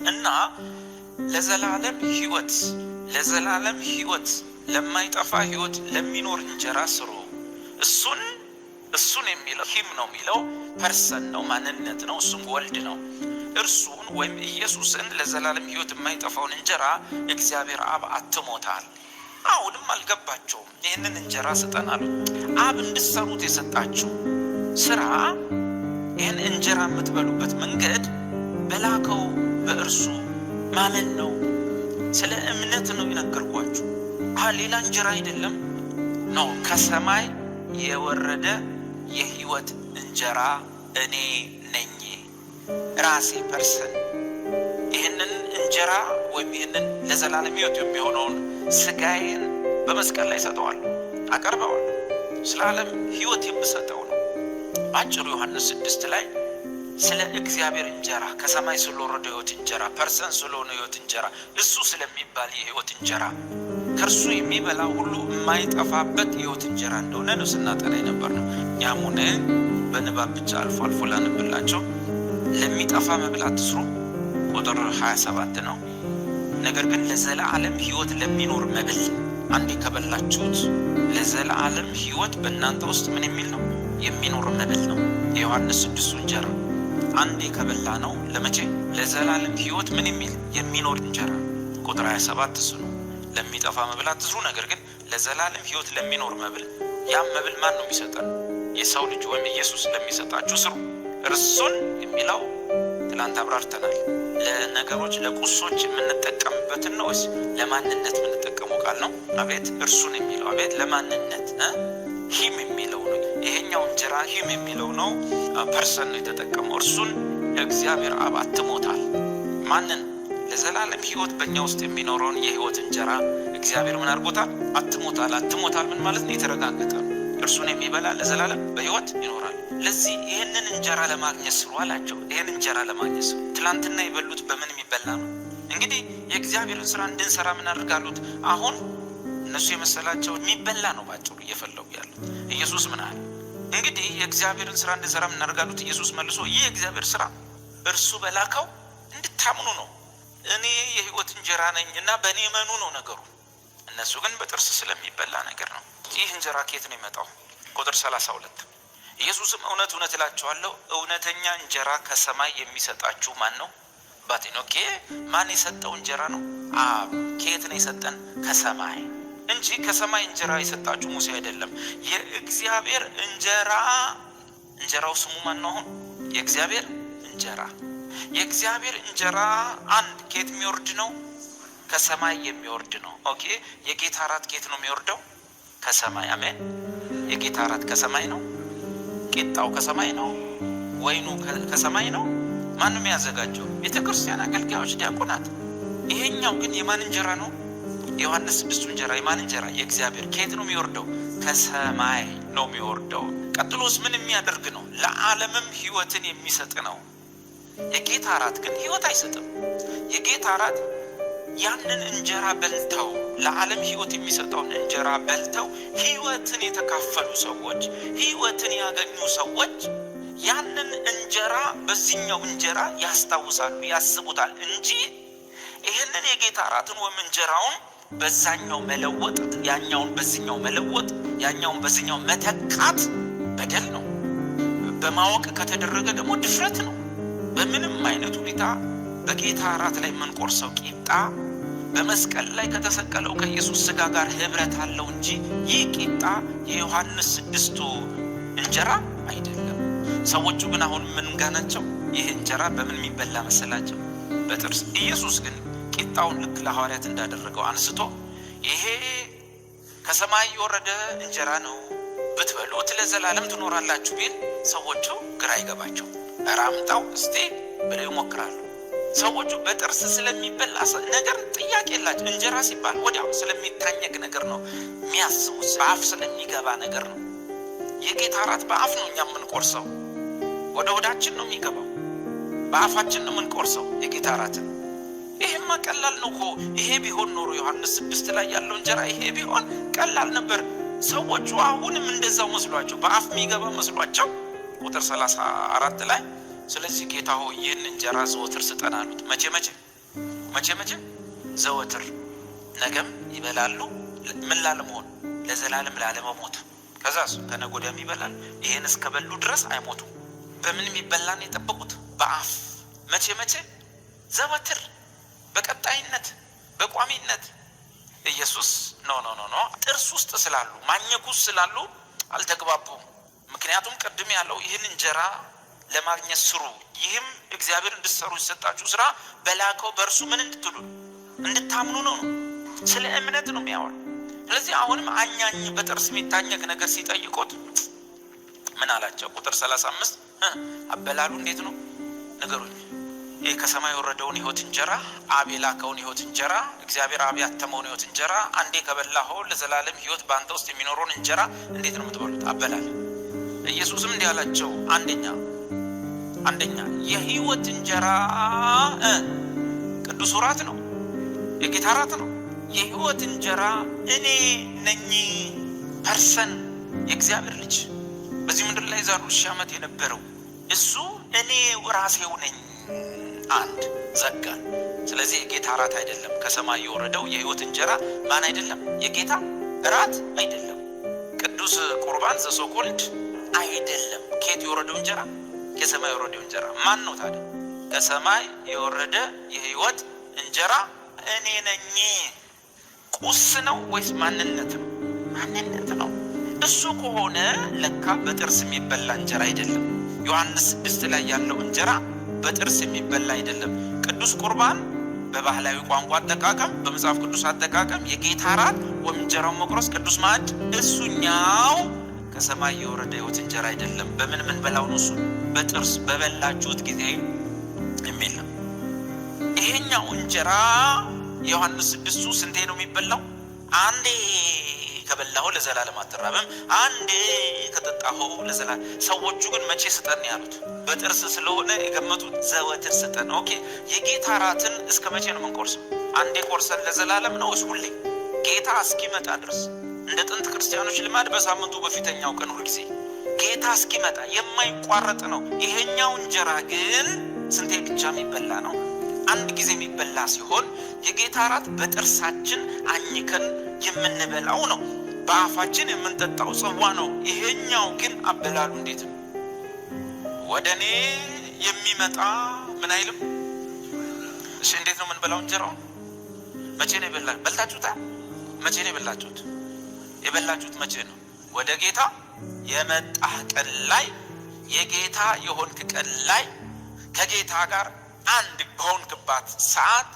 እና ለዘላለም ሕይወት፣ ለዘላለም ሕይወት፣ ለማይጠፋ ሕይወት ለሚኖር እንጀራ ስሩ። እሱን፣ እሱን የሚለው him ነው የሚለው፣ person ነው፣ ማንነት ነው። እሱም ወልድ ነው። እርሱን ወይም ኢየሱስን፣ ለዘላለም ሕይወት የማይጠፋውን እንጀራ እግዚአብሔር አብ አትሞታል። አሁንም አልገባቸውም። ይህንን እንጀራ ስጠን አሉት። አብ እንድትሰሩት የሰጣችሁ ስራ፣ ይህን እንጀራ የምትበሉበት መንገድ በላከው በእርሱ ማመን ነው። ስለ እምነት ነው የነገርኳችሁ። ሌላ እንጀራ አይደለም ነው። ከሰማይ የወረደ የህይወት እንጀራ እኔ ነኝ፣ ራሴ person። ይህንን እንጀራ ወይም ይህንን ለዘላለም ሕይወት የሚሆነውን ስጋዬን በመስቀል ላይ ሰጠዋለሁ፣ አቀርበዋለሁ። ስለ ዓለም ሕይወት የምሰጠው ነው። በአጭሩ ዮሐንስ 6 ላይ ስለ እግዚአብሔር እንጀራ፣ ከሰማይ ስለወረደ ሕይወት እንጀራ፣ person ስለሆነ ሕይወት እንጀራ፣ እሱ ስለሚባል የሕይወት እንጀራ፣ ከእርሱ የሚበላ ሁሉ የማይጠፋበት የሕይወት እንጀራ እንደሆነ ነው ስናጠና የነበር ነው። ያም ሆነ በንባብ ብቻ አልፎ አልፎ ላንብላቸው። ለሚጠፋ መብል አትስሩ፣ ቁጥር 27 ነው። ነገር ግን ለዘላለም ሕይወት ለሚኖር መብል፣ አንዴ ከበላችሁት ለዘላለም ሕይወት በእናንተ ውስጥ ምን የሚል ነው? የሚኖር መብል ነው። የዮሐንስ ስድስቱ እንጀራ አንዴ ከበላ ነው ለመቼ? ለዘላለም ሕይወት ምን የሚል የሚኖር እንጀራ። ቁጥር 27 እሱ ነው። ለሚጠፋ መብል አትስሩ፣ ነገር ግን ለዘላለም ሕይወት ለሚኖር መብል። ያም መብል ማን ነው የሚሰጠን? የሰው ልጅ ወይም ኢየሱስ ለሚሰጣችሁ ስሩ። እርሱን የሚለው ትላንት አብራርተናል። ለነገሮች ለቁሶች የምንጠቀምበትን ነው ወይስ ለማንነት የምንጠቀመው ቃል ነው? አቤት፣ እርሱን የሚለው፣ አቤት፣ ለማንነት him የሚለው ነው። ይሄኛው እንጀራ him የሚለው ነው። Person ነው የተጠቀመው። እርሱን እግዚአብሔር አብ አትሞታል። ማንን? ለዘላለም ሕይወት በእኛ ውስጥ የሚኖረውን የሕይወት እንጀራ እግዚአብሔር ምን አድርጎታል? አትሞታል። አትሞታል ምን ማለት ነው? የተረጋገጠ ነው። እርሱን የሚበላ ለዘላለም በሕይወት ይኖራል። ለዚህ ይህንን እንጀራ ለማግኘት ስሩ አላቸው። ይህን እንጀራ ለማግኘት ስሩ። ትላንትና የበሉት በምን የሚበላ ነው? እንግዲህ የእግዚአብሔርን ስራ እንድንሰራ ምን አድርጋሉት? አሁን እነሱ የመሰላቸው የሚበላ ነው ባጭሩ እየፈለጉ ያሉት። ኢየሱስ ምን አለ? እንግዲህ የእግዚአብሔርን ስራ እንድንሰራ ምን አድርጋሉት? ኢየሱስ መልሶ ይህ የእግዚአብሔር ስራ እርሱ በላከው እንድታምኑ ነው። እኔ የህይወት እንጀራ ነኝ እና በእኔ እመኑ ነው ነገሩ። እነሱ ግን በጥርስ ስለሚበላ ነገር ነው። ይህ እንጀራ ከየት ነው የመጣው? ቁጥር 32፣ ኢየሱስም እውነት እውነት እላችኋለሁ፣ እውነተኛ እንጀራ ከሰማይ የሚሰጣችሁ ማን ነው? አባቴ ነው። Okay፣ ማን የሰጠው እንጀራ ነው? አብ። ከየት ነው የሰጠን? ከሰማይ እንጂ ከሰማይ እንጀራ የሰጣችሁ ሙሴ አይደለም። የእግዚአብሔር እንጀራ፣ እንጀራው ስሙ ማን ነው? አሁን የእግዚአብሔር እንጀራ፣ የእግዚአብሔር እንጀራ አንድ ከየት የሚወርድ ነው? ከሰማይ የሚወርድ ነው። Okay፣ የጌታ እራት ከየት ነው የሚወርደው? ከሰማይ። አሜን። የጌታ እራት ከሰማይ ነው። ቂጣው ከሰማይ ነው። ወይኑ ከሰማይ ነው። ማን ነው የሚያዘጋጀው? ቤተ ክርስቲያን አገልጋዮች፣ ዲያቆናት። ይሄኛው ግን የማን እንጀራ ነው? የዮሐንስ ስድስቱ እንጀራ የማን እንጀራ? የእግዚአብሔር። ከየት ነው የሚወርደው? ከሰማይ ነው የሚወርደው። ቀጥሎስ ምን የሚያደርግ ነው? ለዓለምም ሕይወትን የሚሰጥ ነው። የጌታ እራት ግን ሕይወት አይሰጥም። የጌታ እራት ያንን እንጀራ በልተው፣ ለዓለም ሕይወት የሚሰጠውን እንጀራ በልተው ሕይወትን የተካፈሉ ሰዎች፣ ሕይወትን ያገኙ ሰዎች ያንን እንጀራ በዚህኛው እንጀራ ያስታውሳሉ፣ ያስቡታል እንጂ ይህንን የጌታ እራትን ወይም እንጀራውን በዛኛው መለወጥ፣ ያኛውን በዚህኛው መለወጥ፣ ያኛውን በዚህኛው መተካት በደል ነው። በማወቅ ከተደረገ ደግሞ ድፍረት ነው። በምንም አይነት ሁኔታ በጌታ እራት ላይ የምንቆርሰው ቂጣ በመስቀል ላይ ከተሰቀለው ከኢየሱስ ስጋ ጋር ህብረት አለው እንጂ ይህ ቂጣ የዮሐንስ ስድስቱ እንጀራ አይደለም። ሰዎቹ ግን አሁን ምን ጋ ናቸው? ይህ እንጀራ በምን የሚበላ መሰላቸው? በጥርስ። ኢየሱስ ግን ቂጣውን ልክ ለሐዋርያት እንዳደረገው አንስቶ ይሄ ከሰማይ የወረደ እንጀራ ነው፣ ብትበሉት ለዘላለም ትኖራላችሁ ቢል ሰዎቹ ግራ ይገባቸው። ኧረ አምጣው እስቲ ብለው ይሞክራሉ። ሰዎቹ በጥርስ ስለሚበላ ነገር ጥያቄ የላቸው። እንጀራ ሲባል ወዲያው ስለሚታኘክ ነገር ነው የሚያስቡት፣ በአፍ ስለሚገባ ነገር ነው። የጌታ እራት በአፍ ነው እኛ የምንቆርሰው፣ ወደ ሆዳችን ነው የሚገባው፣ በአፋችን ነው የምንቆርሰው የጌታ እራትን። ይሄማ ቀላል ነው እኮ። ይሄ ቢሆን ኖሮ፣ ዮሐንስ 6 ላይ ያለው እንጀራ ይሄ ቢሆን ቀላል ነበር። ሰዎቹ አሁንም እንደዛው መስሏቸው፣ በአፍ የሚገባ መስሏቸው፣ ቁጥር 34 ላይ ስለዚህ ጌታ ሆይ ይህን እንጀራ ዘወትር ስጠን አሉት። መቼ መቼ? መቼ መቼ? ዘወትር። ነገም ይበላሉ። ምን ላለመሆን? ለዘላለም ላለመሞት። ከዛስ ከነገ ወዲያም ይበላሉ። ይሄን እስከበሉ ድረስ አይሞቱም። በምን የሚበላን የጠበቁት? በአፍ። መቼ መቼ? ዘወትር፣ በቀጣይነት፣ በቋሚነት። ኢየሱስ no, no, no, no፣ ጥርስ ውስጥ ስላሉ፣ ማኘክ ውስጥ ስላሉ አልተግባቡም። ምክንያቱም ቅድም ያለው ይህን እንጀራ ለማግኘት ስሩ፣ ይህም እግዚአብሔር እንድትሰሩ የሰጣችሁ ስራ በላከው በእርሱ ምን እንድትሉ፣ እንድታምኑ ነው። ስለ እምነት ነው የሚያወራው። ስለዚህ አሁንም አኛኝ በጥርስ የሚታኘክ ነገር ሲጠይቁት ምን አላቸው? ቁጥር 35 አበላሉ እንዴት ነው፣ ንገሩኝ። ይህ ከሰማይ የወረደውን ሕይወት እንጀራ፣ አብ የላከውን ሕይወት እንጀራ፣ እግዚአብሔር አብ ያተመውን ሕይወት እንጀራ፣ አንዴ ከበላኸው ለዘላለም ሕይወት በአንተ ውስጥ የሚኖረውን እንጀራ እንዴት ነው የምትበሉት? አበላል። ኢየሱስም እንዲህ አላቸው፣ አንደኛ የሕይወት እንጀራ ቅዱስ እራት ነው፣ የጌታ እራት ነው። የሕይወት እንጀራ እኔ ነኝ። Person፣ የእግዚአብሔር ልጅ፣ በዚህ ምድር ላይ ዛሬ 2000 ዓመት የነበረው እሱ እኔ ራሴው ነኝ። አንድ ዘጋን። ስለዚህ የጌታ እራት አይደለም። ከሰማይ የወረደው የሕይወት እንጀራ ማን አይደለም? የጌታ እራት አይደለም። ቅዱስ ቁርባን the so called አይደለም። ከየት የወረደው እንጀራ? ከሰማይ የወረደው እንጀራ ማን ነው ታዲያ? ከሰማይ የወረደ የሕይወት እንጀራ እኔ ነኝ። ቁስ ነው ወይስ ማንነት ነው? ማንነት ነው። እሱ ከሆነ ለካ በጥርስ የሚበላ እንጀራ አይደለም። ዮሐንስ 6 ላይ ያለው እንጀራ በጥርስ የሚበላ አይደለም። ቅዱስ ቁርባን በባህላዊ ቋንቋ አጠቃቀም፣ በመጽሐፍ ቅዱስ አጠቃቀም የጌታ እራት ወይም እንጀራውን መቁረስ፣ ቅዱስ ማዕድ፣ እሱኛው ከሰማይ የወረደ ሕይወት እንጀራ አይደለም። በምን ምን በላው ነው? እሱ በጥርስ በበላችሁት ጊዜ የሚል ነው። ይሄኛው እንጀራ የዮሐንስ 6ቱ ስንቴ ነው የሚበላው? አንዴ ከበላሁ ለዘላለም አትራብም፣ አንዴ ከጠጣኸው ለዘላለም። ሰዎቹ ግን መቼ ስጠን ያሉት? በጥርስ ስለሆነ የገመቱት ዘወትር ስጠን። Okay፣ የጌታ እራትን እስከ መቼ ነው የምንቆርሰው? አንዴ ቆርሰን ለዘላለም ነው ወይስ ሁሌ? ጌታ እስኪመጣ ድረስ፣ እንደ ጥንት ክርስቲያኖች ልማድ በሳምንቱ በፊተኛው ቀን ሁልጊዜ ጌታ እስኪመጣ የማይቋረጥ ነው። ይሄኛው እንጀራ ግን ስንቴ ብቻ የሚበላ ነው? አንድ ጊዜ የሚበላ ሲሆን የጌታ እራት በጥርሳችን አኝከን የምንበላው ነው። በአፋችን የምንጠጣው ጽዋ ነው። ይሄኛው ግን አበላሉ እንዴት ነው? ወደ እኔ የሚመጣ ምን አይልም። እሺ፣ እንዴት ነው የምንበላው እንጀራውን? መቼ ነው የበላ? በልታችሁታል? መቼ ነው የበላችሁት? የበላችሁት መቼ ነው? ወደ ጌታ የመጣህ ቀን ላይ፣ የጌታ የሆንክ ቀን ላይ፣ ከጌታ ጋር አንድ በሆንክባት ሰዓት።